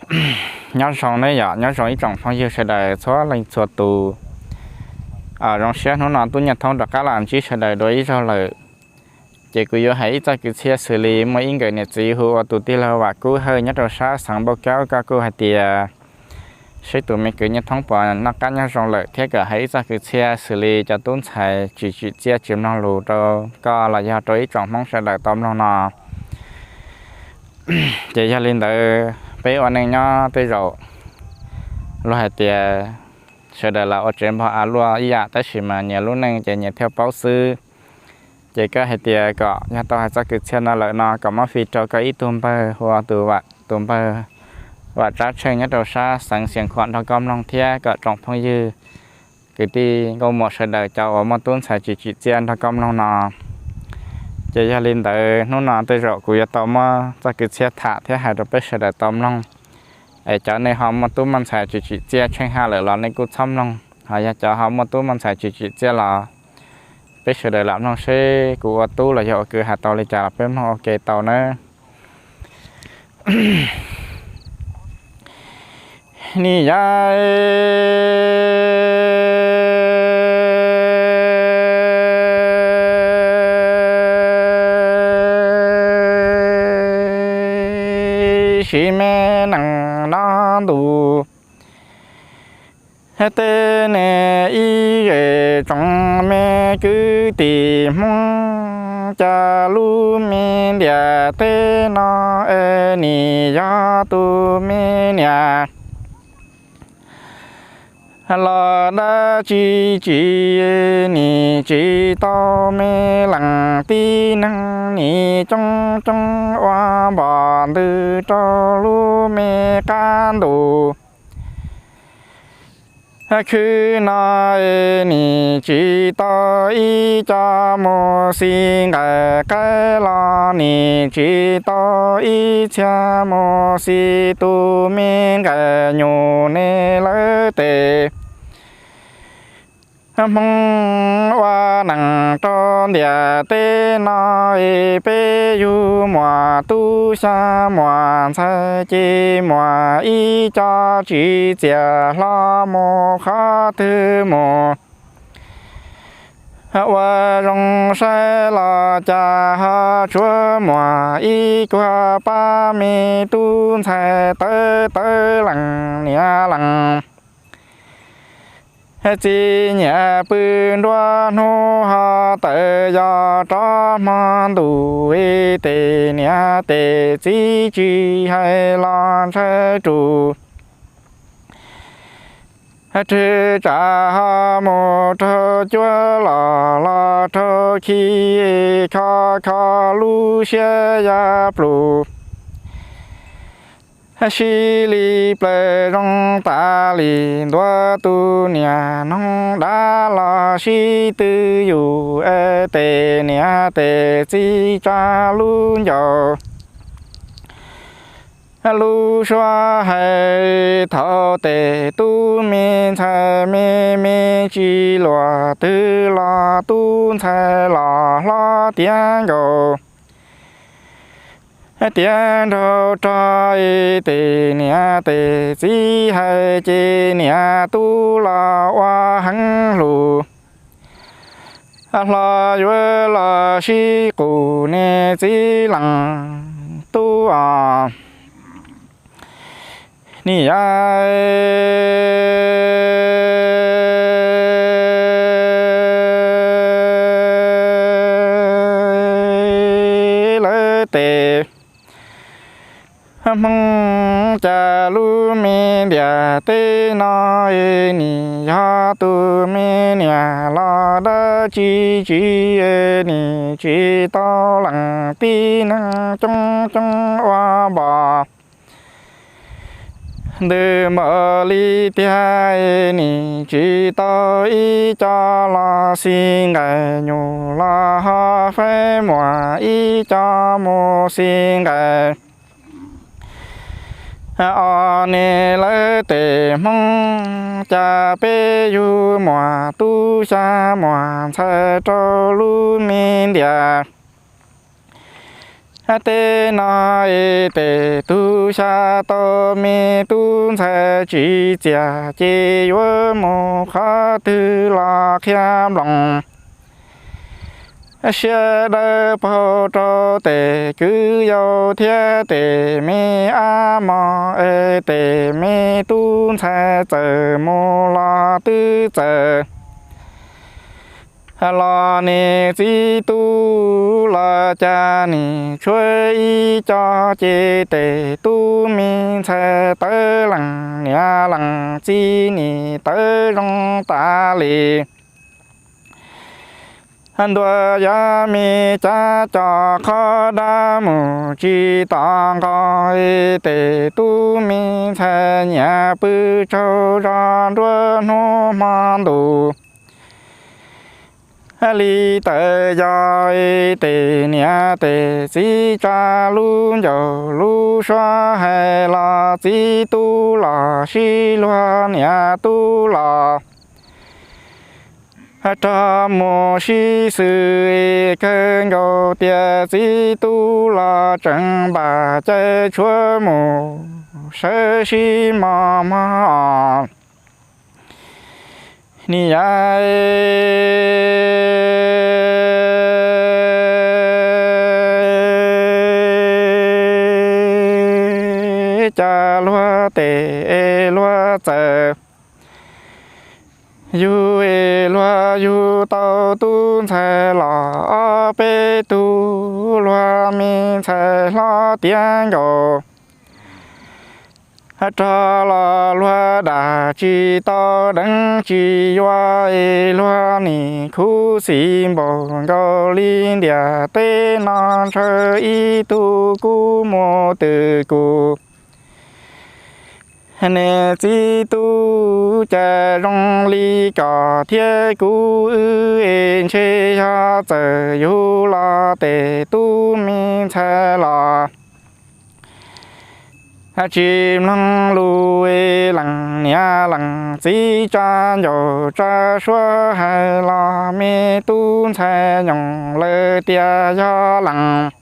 Nyob zoo nawb yom, nyob zoo ib tsoom phooj ywg sawv daws txhua leej txhua tus. Zoo siab hnub no tub Nyiaj Thoob rov qab los ntsib sawv daws dua ib zaug lawm. Ces kuv yuav hais ib txoj kwv txhiaj xws li muaj ib nkawm niam txiv hu ua tus tij laug Vam Kub Hawj nyob rau sab xeev Npauj Kaub, koj kuj hais tias seb tus me kwv Nyiaj Thoob puas noj qab nyob zoo lawm thiab kom hais ib txoj kwv txhiaj xws li cov tub ntxhais tsis tsim txiaj tsis mloog lus rau koj los yog rau ib tsoom Hmoob sawv daws tau mloog no. Ces yog li ntawd peb ua neej nyob tej zaum luag hais tias sawv daws los ua tsev npog av luaj ib yam, tab sis mas nyias lub neej ces nyias thiaj paub xwb. Ces koj hais tias kom yog tau hais txoj kwv txhiaj no lawm no kom muab fij rau koj ib tug npawg hu ua tus Vam, tus npawg Vam Tsab Tsheej nyob rau sab xeev Xiav Khuam nrog koj mloog thiab kom tsoom phooj ywg kwv tij nkauj muam sawv daws cov uas muaj tub ntxhais tsis tsim txiaj nrog koj mloog no. Ces yog li ntawd hnub no tej zaum kuv yuav tau muab txoj kwv txhiaj tham thiab hais rau peb sawv daws tau mloog. Es cov nej ho muaj tub muaj ntxhais tsis tsim txiaj tsheej haj lawm los nej kuj txhob mloog, ho yog cov ho muaj tub muaj ntxhais tsis tsim txiaj los peb sawv daws lam mloog seb kuv ua tub los yog ua kwv hais tau li cas los peb mloog ua ke tau nawb. Nim yog siv me nees no ntu, tej niag ib zej tsoom me kwv tij Hmoob, cas lub me ntiaj teb no es nim yog tus me niam los dab tsi tsis, nim tsis tau me leej tib neeg, nim coob coob ua npom ntws rau lub me qab ntuj khwb no, nim tsis tau ib co mus xis nqaim qaib los, nim tsis tau ib txhia mus xis tus me nqaim nyuj ne lawv tes. Hmoob ua neej rau ntiaj teb no, peb yug muam tub xya muam ntxhais ces muam ib co tsis txias hlo mus qhov twg mus. Ua zoo saib los cas ho tshuav muam ib kuag pab me tub ntxhais tawv tawv leej niam leej txiv, nyiam pw nruab hnub ho tawm yos rov hmo ntuj, tes niam tes txiv tsis hais los ntshai rus. Rwg tsam ho mus raug cuab los los raug khi, kho kho lub siab ya plum. Sib li plaws zoo tas li ntua tus niam noog dab los sib tw yus, tes niam tes txiv tsa lub ncauj. Lub suab hais thaum tes tub me ntxhais me me tsis luag twg los tub ntxhais los hlob tiav nkaus. Tiav nraug rog tes niam tes txiv hais ces niam tub los ua heev lus. Hlo yuav los sib qus ne txiv leej tub os. Nim yog lawv tes Hmoob, cas lub me ntiaj teb no nim yog tus me niam los dab tsi tsis, nim tsis tau leej tib neeg coob coob ua npom ntws npaum li tiag, nim tsis tau ib co los xis nqaim nyuj los ho faib muam ib co mus xis nqaim. Os ne lawv tes Hmoob, cas peb yug muam tub xya muam ntxhais rau lub me ntiaj Tej no es tes tub xya tau me tub ntxhais tsis txias ces yuav mus qhov twg los qhia nploos. Siab dawb paug rau tes kwv yau thiab tes me ab mos es tes me tub ntxhais txawm mus los twb txawm los niam txiv tub los cas nim tshuav ib co ces tes tub me ntxhais tawv lees niam lees txiv nim tawv zoo tas li. Ntuas yav me cav cos qhov dab mus tsis tom nqos tes tub me ntxhais nyiam pw tsaug zog nruab hnub hmo ntus li tawm yos tes niam tes txiv tsa lub ncaus lub suab hais los txiv tub los sib luag niam tub los rog mus sib xws kawg nkaus tias txiv tub los tseem npam caij tshuav mus sawv sib mos mog os. Niam yau cas luag tes es luag txawm yug es luag yug tau tub ntxhais los ob peb tug luag me ntxhais hlob tiav nkaus rog los luag dam tsis tau deev tsis yuav es luag nim khuv xim npaum nkaus li ntiaj teb no ntshaw ib tug kub mus twm kuv. Niam txiv tub cas zoo li kom thiab kuv wb es ntshe yog txawm yug los tes tub me ntxhais los tsis mloog lus es lees niam lees txiv tsa ncaus tsa suab hais los me tub ntxhais nyoos lawm tias yog lees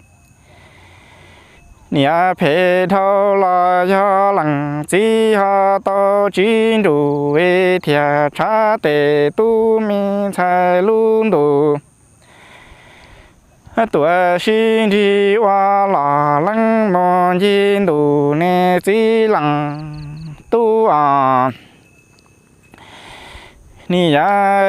niam phem dhau los yog lees txiv ho tau tsiv nruj es thiaj tshav tes tub me ntxhais lub ntuj tuam sib nrig ua los lees mus ncig ntuj niam txiv lees tub os. Niam yau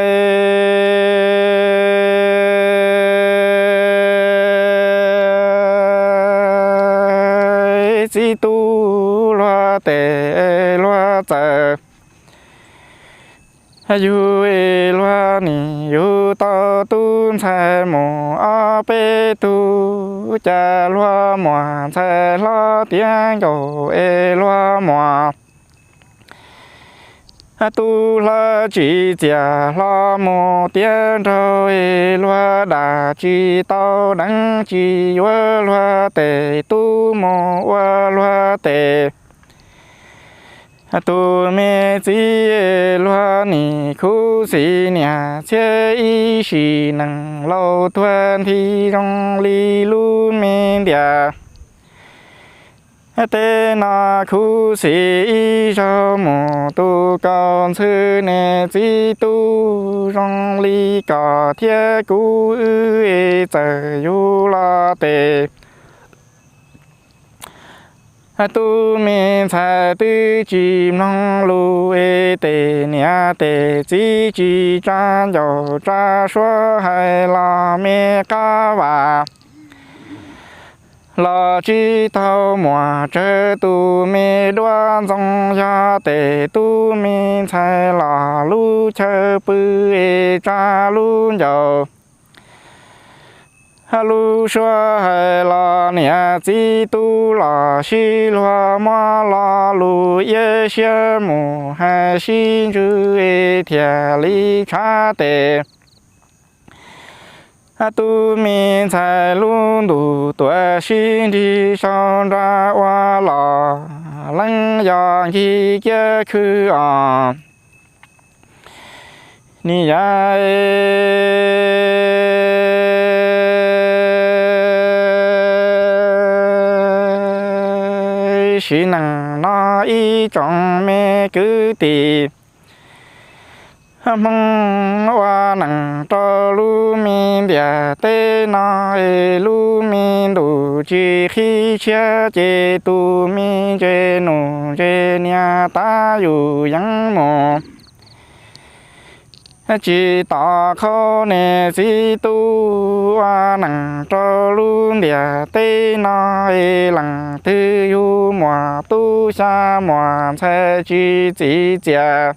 txiv tub luag tes luag txawm yug es luag nim yug tau tub ntxhais mus ob peb tug cas luag muam ntxhais hlob tiav nkaus es luag muam tub hlob tsis txias hlo mus tiav nraug es luag dam tsis tau deev tsis yuav luag tes tub mus ua luag tes tus me txiv luag nim khuv xim niam txhiab ib sim neej laus tuag nthi zoo li lub me ntiaj teb no khuv xim ib zaug mus tus kaus ntxhw niam txiv tub zoo li kom thiab kuv wb txawm yug los tes tub me ntxhais twb tsis mloog lus es tes niam tes txiv tsis tsa ncaus tsa suab hais los me qab vam los tsis tau muam tsawg tus me duab ntxoo yog tes tub me ntxhais los lub chaw pw es tsa lub ncaus lub suab hais los niam txiv tub los sib luag muab lo lus iab siab mus hais sib ntsws es thiaj li tshav tes tub me ntxhais lub ntuj tuam sib nrig sau nra ua los lees yog nkig kiab khw os. Niam yau Sim neej no ib tsoom me kwv tij Hmoob ua neej rau lub me ntiaj teb no es lub me ntuj tsis qhib tshiab ces tus me ntse nus ntse niam tab yus yeej mus tsis tos qhov niam txiv tub ua neej rau lub ntiaj teb no es leej twg yug muaj tub xya muaj ntxhais tsis txiv txias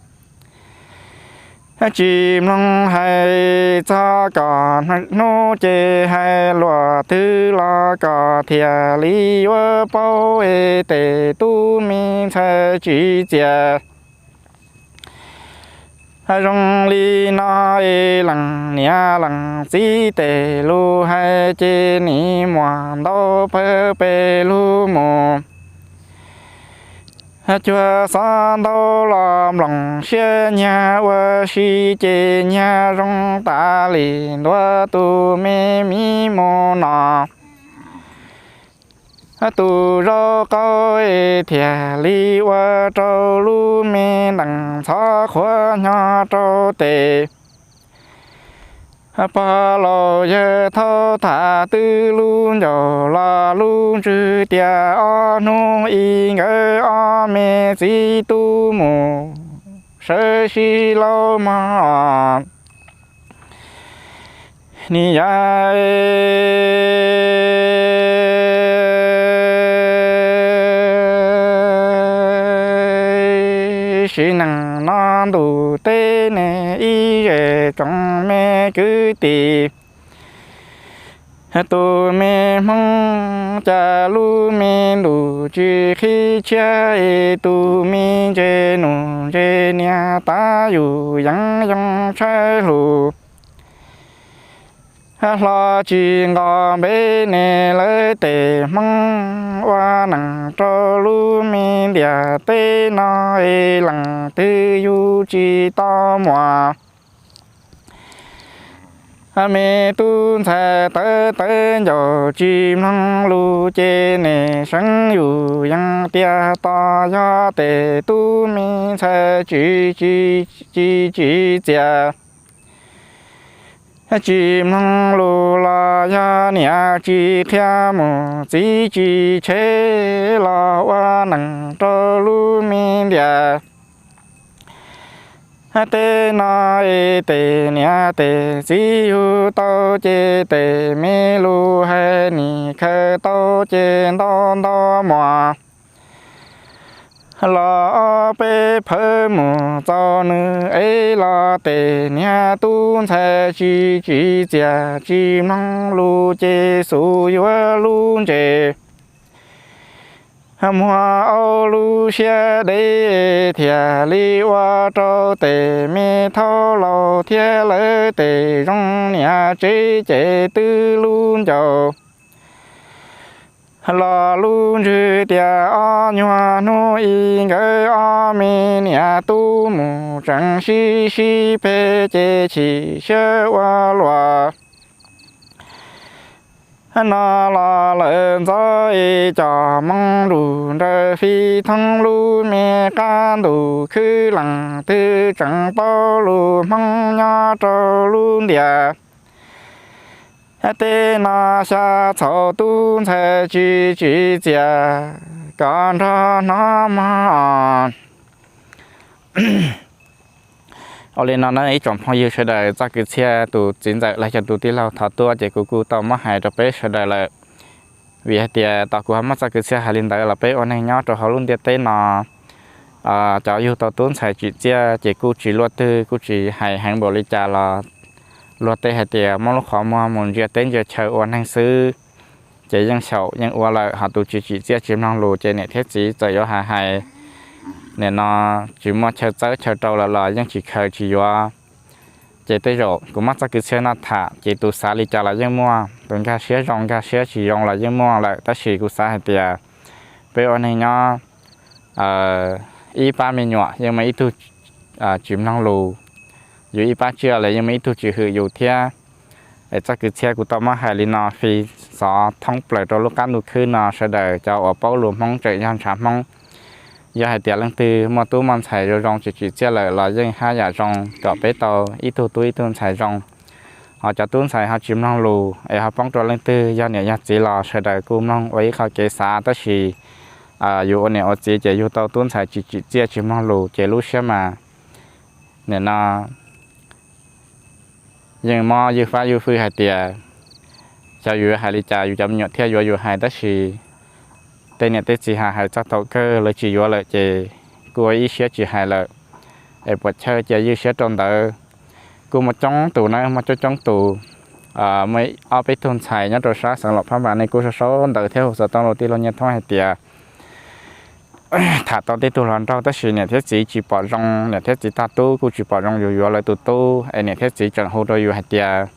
tsis mloog hais txog kom hnub ces hais luaj twg los kom thiaj li yuav paub es tes tub me ntxhais tsis txias zoo li no es leej niam leej txiv tes lus hais ces nim muaj ntau pawg pes lug mus cuag xov ntau los nplooj siab nyag ua si ces nyag zoo tas li ntua tus me miv mus no tus zaub qaub es thiaj li ua rau lub me ntees ntxhov qhuav hnyo rau tes pog laus yawg thaub tham twb lub ncauj los lub ntswg tias ob hnub ib nkawd ob me txiv tub mus sawv sib laub mog. Ni yam sim neej no ntuj teb ne ib zej tsoom me kwv tij tus me Hmoob cas lub me ntuj tsis qhib tshiab es tus me ntse nus ntse niam tab yus yeej yoo tshaib lus hlo tsis nqos npe ne lawv tes Hmoob ua neej rau lub me ntiaj teb no es leej twg yug tsis tau muaj me tub ntxhais tawv tawv ncauj tsis mloog lus ces niam seev yus yeej tias tos yog tes tub me ntxhais tsis tsis txias tsis mloog lus los yog niam tsis qhia mus txiv tsis tshev los ua neej rau lub me ntiaj teb no es tes niam tes txiv yug tau ces tes me lus hais nim khaws tau ces ntau ntau muag los ob peb phawv mus txaus nws ev los tes niag tub ntxhais tsis tsis txias tsis mloog lus ces xub yuav lub ntses muag au lub siab deb thiaj li ua rau tes me thaub laus thiab lawv tes zoo niam tsev ces twb lub ncauj los lub ntswg tias ob nyuag hnub ib nkawd ob me niam tub mus tseem sib sib peg ces chim siab ua luaj no los lawm ntxov es coj moo nruj nrawm fij thoob lub me qab ntuj khwb leej twg tseem paub lus Hmoob nyob rau lub ntiaj teb no xya txhaum tub ntxhais tsis tsis txias kom nrog hnov mog. Ua li no na ib tsoom phooj ywg sawv daws, txoj kwv txhiaj tus txiv ntxawm los yog tus tij laug thov tuab ces kuv kuj tau muab hais rau peb sawv daws lawm. Vim hais tias tos kuv ho muab txoj kwv txhiaj hais li ntawd los peb ua neeg nyob rau hauv lub ntiaj teb no, cov yug tau tub ntxhais tsim txiaj ces kuj tsis luaj twg, kuj tsis hais heev npaum li cas los luag tej hais tias muab lub qhov muag mus ntsia teb ntsia chaw ua neeg xwb, ces yeej xyaum yeej ua lawm. Ho tus tsis tsim txiaj tsis mloog lus ces niam thiab txiv txawm yuav hais hais, nim no tsis muaj chaw txawb chaw rau lawm los yeej tsis khaws tsis yuav. Ces tej zaum kuv muab txoj kwv txhiaj no tham ces tus xav li cas los yeej muaj, tus nkag siab zoo nkag siab tsis zoo los yeej muaj lawm. Tab sis kuv xav hais tias peb ua neeg nyob, ib pab me nyuam yeej muaj ib tug tsis mloog lus, yus ib pab tsiaj los yeej muaj ib tug tsis hwm yus thiab. Es txoj kwv txhiaj kuv tau muab hais li no fij xov thoob plaws rau lub qab ntuj khwb no sawv daws cov uas paub lus Hmoob tseem yog ntshav Hmoob. Yog hais tias leej twg muaj tub muaj ntxhais zoo zoo tsis tsim txiaj lawm los yeej haj yam zoo kom peb tau ib tug tub ib tug ntxhais zoo. Ho cov tub ntxhais ho tsis mloog lus es ho poob rau leej twg yog niam yog txiv los sawv daws kuj mloog ua ib qho kev xav, tab sis yus ua niam ua txiv ces yus tau tub ntxhais tsis tsim txiaj tsis mloog lus ces lub siab mas nim no yeej mob ywj fab ywj fwj hais tias xyov yus yuav hais li cas yus cov me nyuam thiaj yuav yus hais, tab sis tej niam tej txiv hais hais txog thaum kawg lawv tsis yuav lawm ces kuj ua ib siab tsis hais lawm. Es puas chawj cia ywj siab rau ntawd. Kuj muaj coob tus na, muaj coob coob tus, muaj ob peb tug ntxhais nyob rau sab xeev Luam Phab Npas nej kuj sau sau ntawv thiab hu xov tooj rau tij laug Nyiaj Thoob hais tias tham tau tej tug hluas nraug tab sis niam thiab txiv tsis pom zoo, niam thiab txiv tag tub kuj tsis pom zoo yus yuav lawv tus tub, es niam thiab txiv tseem hu rau yus hais tias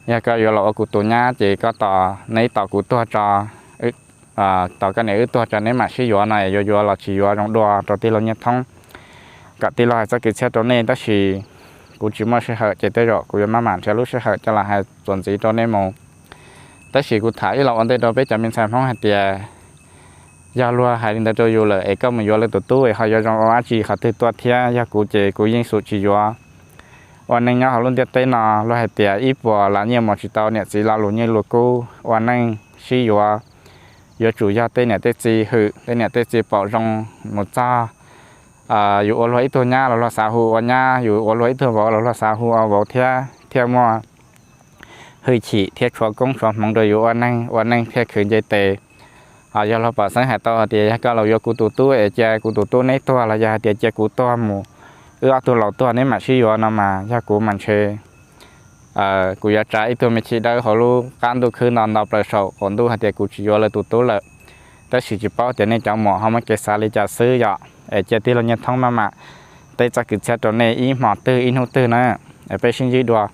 yog koj yuav los ua kuv tus nyab ces koj tos neb tos kuv tuag tso, tos koj niam wb tuag tso neb mam sib yuav no, yuav yuav los tsis yuav zoo dua rau tij laug Nyiaj Thoob, kom tij laug hais txoj kev txhiab rau nej, tab sis kuv tsis muaj sij hawm ces tej zaum kuv yuav maj mam nrhiav lub sij hawm coj los hais txuas ntxiv rau nej mus. Tab sis kuv tham ib los ua ntej rau peb cov me ntxhais Hmoob hais tias yog luag hais li ntawd rau yus lawm es koj mus yuav lawv tus tub es ho yuav zoo ua dab tsi, qhov twg tuaj thiab. Yog kuv ces kuv yeej xum tsis yuav. Ua neej nyob hauv lub ntiaj teb no luag hais tias ib puas los nyiaj mus tsis tau niam txiv lo lus nyiaj lus kub. Ua neej sib yuav yuav tsum yog tej niam tej txiv hwm, tej niam tej txiv pom zoo mus txog. Yus ua luag ib tug nyab los luag xav hu ua nyab, yus ua luag ib tug vauv los luag xav hu ua vauv thiab, thiaj muaj hwj chim thiab tshuav koob tshuav hmoov rau yus ua neej, ua neej thiaj khwv nce tes. Ho yog luag pom xeeb hais tau hais tias yog koj los yuav kuv tus tub es cia kuv tus tub neb tuag los yog hais tias cia kuv tuag mus, wb ob tug laus tuag neb mam sib yuav no mas yog kuv mas ntshe kuv yuav tsa ib tug me chim dawb hauv lub qab ntuj khwb no nto plaws saum qaum ntuj hais tias kuv tsis yuav lawv tus tub lawm. Tab sis tsis paub tias nej cov muam ho muaj kev xav li cas xwb yom. Es cia tij laug Nyiaj Thoob maj mam teb txoj kev txhiab rau nej ib hmo twg ib hnub twg na, es peb sib ntsib dua.